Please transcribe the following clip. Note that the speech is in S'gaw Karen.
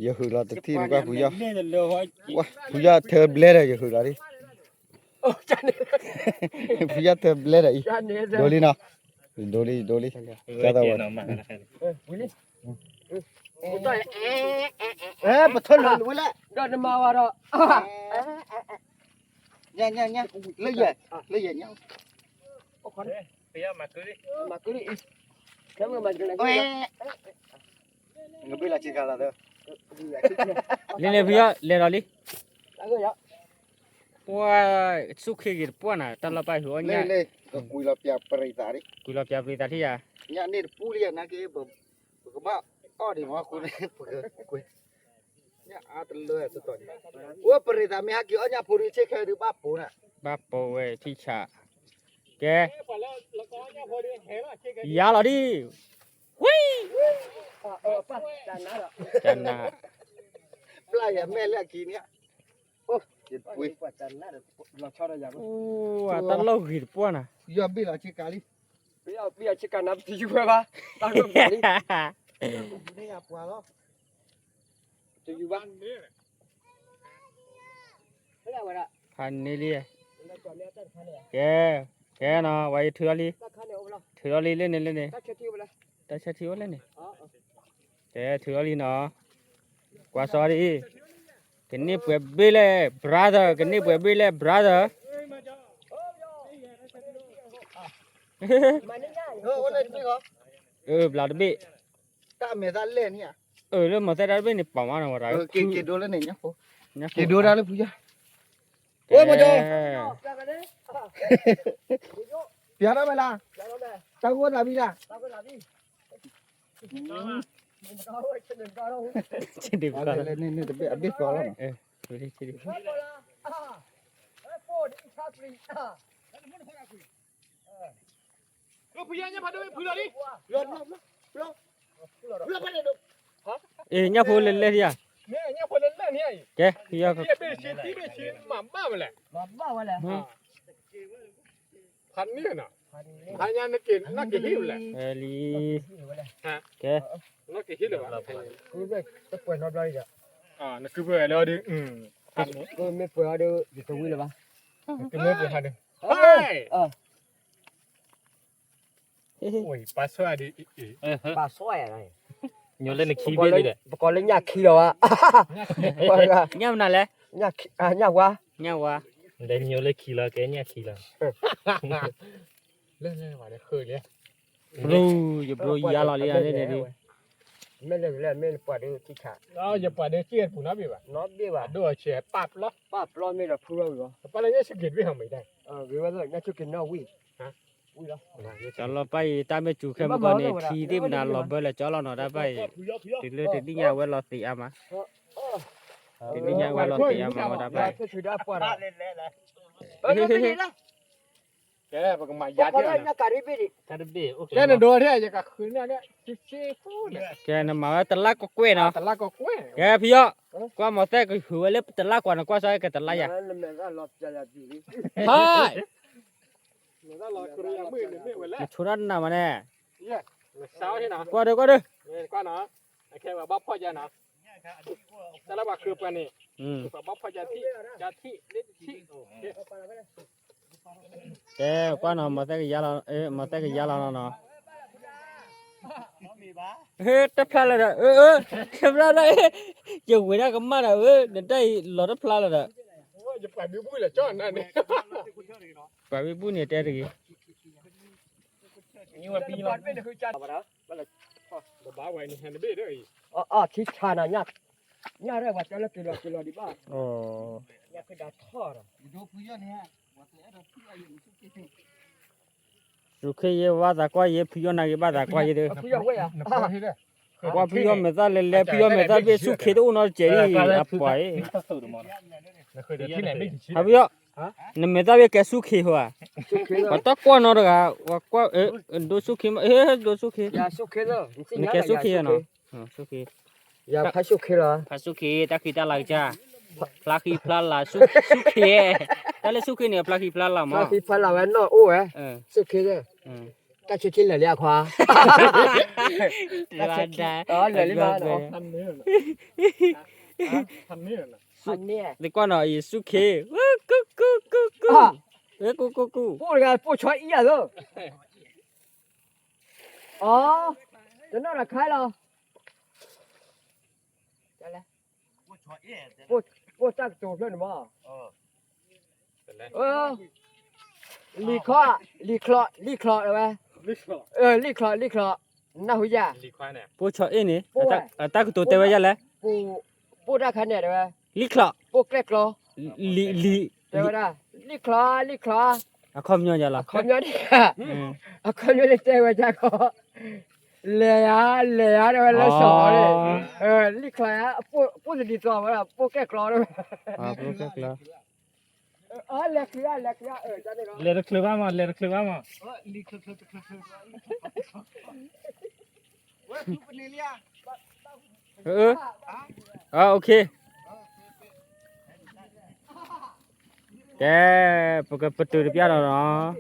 ယဟုးလီၤတထံၣ်နကွၢ်ဖုယီၢ်, ဝါ ဖုယီၢ်ထၢဘျဲဒီး ယဟုးလီၤလံ, ဖုယီၢ်ထၢဘျဲဒီးအံၤ, ဒိလံနီၤ, ဒိလံ ဒိလံ, ကသဝဲ, ပထလဝဲလဲၣ်, ဒီးနမၤဝါဒီး, ညါ ညါ ညါ, လၢယဲၢ်, လၢယဲၢ်ညါ, မၤကလံ, မၤကလံ, လံန့ၣ်ဖုယီၢ်လဲၤဒီးလံ, ပှၤ ဆူၣ်ခ့ဂ့ၤတပှၢ်နၤ တၢ်လီၢ်ပၢ်ဟုးအီၣ်ညၣ်, ကွံာ်လီၤပျၢ်ပရံးသး, ကွံာ်လီၤပျၢ်ပရံးသးထံၣ်ယၤ, ညၣ်န့ၣ်တပူလံယၤနာ်က့, ပကဘၣ်အီၣ်ဒံးမ့ၢ်ဃိန့ၣ်, ပကကွံာ်, ညၣ်အါတလၢတတီၤန့ၣ်, အိၣ်ပရံးသးမ့ၢ်ဟဲက့ၤအီၣ်ညၣ်ဖိဒုးဆ့ခဲဒုးဘၣ်ပိာ်နၤ, ဘၣ်ပိာ်ဝဲထံဆး, ကဲ, ယါလီၤဒံး, ဝံ, ကနၤ, ပျၢ်ယၤမဲာ်လၢအကံန့ၣ်, တၢ်လီၢ်ဂ့ၤတပှၢ်နၤ, ယီၢ်ဘ့ၣ်လီၤဆ့ကၤလံ, ဘ့ၣ်အီၤဆ့ကၤနၤ ပတယူၤဝဲဘၣ်, တၢ်လီၢ်ဂ့ၤလံ, တယူၤဘၣ်, ဖးန့ၢ်လံ, ကဲ, ကဲနီၤ ဝဲယထုးအီၤလံ, ထုးအီၤလံလၢန့ၣ်လၢန့ၣ်, တၢ်ဆၢထံအိၣ်လၢန့ၣ်, ကဲထုးအီၤလံနီၤ, ကွၢ်စီဒ်အံၤ, ကန့ၢ်ပှဲၤဘ့ၣ်လဲၣ် brother, ကန့ၢ်ပှဲၤဘ့ၣ်လဲၣ် brother, အၢ ဘျးတဘ့ၣ်, အၢ လၢမၤသဲတၢ်တဘ့ၣ်န့ၣ် ပာ်မးနီၤဝဲဒၣ်, က့ၤဒိလၢန့ၣ်, က့ၤဒိတၢ်လၢဖုယီၢ်, အိၣ်မကီ, ပျၢ်ထီၣ်ဝဲလၢ, တၢ်ဂိၢ်သးဘံလၢ, တဘ့ၣ်အဘ့ၣ်သီလီၤနီၤ, အ့ ညၣ်ဖိလဲၤလဲၣ်ထံဧါ, ကဲ ဖုယီၢ်, လံ, ပာ်ဆိၣ်ယၤ, ပကိးလၢညၣ်ခံလီၤဧါ, ညၣ်မနုၤလဲၣ်, ညၣ်ဝါ, ညၣ်ဝါ, ညိလၢခံလီၤ ကဲညၣ်ခံလီၤ, ဘြူ, ယဘြူယါလီၤလံန့ၣ်, မ့ၢ်လၢယပှၤဒုးကံၣ်ခါ, ယပှၤဒုးကံၣ်ပူၤနီတဘ့ၣ်ဘၣ်, နီတဘ့ၣ်ဘၣ်, ဒိၣ်အီၤဆဲးပာ်ပျီ, ပာ်ပျီမ့ၢ်ဒီးဖုရီဝံၤလီၤ, ပာ်လၢညၣ်ဆူၣ်က့ၤတဘ့ၣ်ဟီမ့ၢ်ဒၣ်, ဂ့ၤဝဲလၢညၣ်ဆူၣ်က့ၤနီၣ်ဝံၤ, ကၠီလီၤပၢ်အံၤ တၢ်မ့ၢ်စူၤခဲမုၢ်ဂီၤန့ၣ် ထံသ့ၣ်မနုၤလီၤဘၢလၢကၠီလီၤနီၤ တၢ်ပၢ်အံၤ, တုၤလၢတနံၣ်ညါဝဲလီၤသ့ၣ်အါမး, တနံၣ်ညါဝဲလီၤသ့ၣ်အါမးဝဲတၢ်ပၢ်အံၤ, ကဲ ပကမၤယၤဒ်, ကဲနဒိးထဲယကဃုန့ၣ်, ကဲနမၤဝဲတလါကကွဲၢ်နီၤ, ကဲဖံယီၢ်, ကွၢ်မီၤသဲကဟုးဝဲလၢတလါကွၢ်နီၤ ကွၢ်စီကတလါယၤ, ဟါ နဆိဒၣ်နၤမးန့ၣ်, ကွၢ်ဒုး ကွၢ်ဒုး, ကဲကွၢ်နီၤ မီၤသဲကယါလီၤနီၤ, တဖျါလၢၤဒီး, တဖျါလၢၤ, ယဝဲဒၣ်ကမၣ်ဒီး နတၢ်အံၤလီၤတဖျါလၢၤဒီး, ပှၤဘံဘူၣ်န့ၣ်တဲတဂ့ၤ အီၣ်ထံဆါနၤ, ညၣ်ရဲၣ်ပှၤကလၢက့ၤလီၤက့ၤလီၤဒံးဘၣ်, ညၣ်ဖုဒါထီၣ်ဒီး, စူးခ့ယဲဘၣ်သးကွၢ်ယဲ ဖုယီၢ်နၤဂ့ၤဘၣ်သးကွၢ်ယဲဒီး, ကွၢ်ဖုယီၢ်မဲာ်သၣ်လဲၤလဲၤ ဖုယီၢ်မဲာ်သၣ်ဘ့ၣ်စူးခ့တအိၣ်နီတစဲးလံ အပှၤအံၤ, ဖုယီၢ်, နမဲာ်သၣ်ဘ့ၣ်ကဲစူးခ့ဧါ, ပှၤတၢ်ကွၢ်နီတဂၤ, ဒိစူးခ့, ဒိစူးခ့, နကဲစူးခ့နီၤ, ဖါစူၢ်ခ့, တၢ်ဃံတၢ်လၤကစၢ်, ဖျါဃံဖျါလၤ, စူၢ်ခ့, တၢ်လၢစူၢ်ခ့န့ၣ် ဖျါဃံဖျါလၤမး, ဖျါဃံဖျါလၤဝဲနီၢ်အိၣ်ဝဲ, စူၢ်ခ့, တၢ်ဆိက့လၢာ်လံအခွါ, တၢ်ဆိက့, လၢာ်လံမး, ဟါန့ၢ်, သ့ၣ်ကွၢ်နီၤ ယဆူၣ်ခ့, ဝဲကူၣ်ကူၣ်ကူၣ်ကူၣ်, ဝဲကူၣ်ကူၣ်ကူၣ်, ပိၣ်တဂၤပိၣ်ဆီအံၤအသိး, အီ, တနီၣ်ဒီးခါလီၤ, ပိၣ်တၢ်ကတိၤဖျၢၣ်န့ၣ်မး, လံာ်ချီ, လံာ်ချီ, လံာ်ချီ, လံာ်ချီ, လံာ်ချီ, နၢ်ဟူယၤ, ပိၣ်ဆီအ့ၣ်န့ၣ်, တၢ်ကတိၤတဲဝဲဒ်လဲၣ်, ပိၣ်တၢ်ခါန့ၣ်တဲဝဲ, လံာ်ချီ, ပိၣ်ကျဲၣ်ကျီ, လံာ်, တဲဝဲဒၣ်, လံာ်ချီ, လံာ်ချီ, အခီပညီယၤလီၤ, အခီပညီန့ၣ်, အခီပညီန့ၣ်တဲဝဲဒ်ခီ, လဲၤယၤ, လဲၤယၤ တဲဝဲလၢစီၤန့ၣ်, လံာ်ချီယၤ, ပိၣ်တဒ်သိးဝဲဒၣ် ပိၣ်ကျဲၣ်ကျီတဲဝဲ, လဲၤချ့, လဲၤချ့, လဲၤတချုးဘၣ်မး, လဲၤတချုးဘၣ်မး, ဝဲ, အ, အ, ကဲ, ပကပတုာ်တပျၢ်ဒီးနီၤ,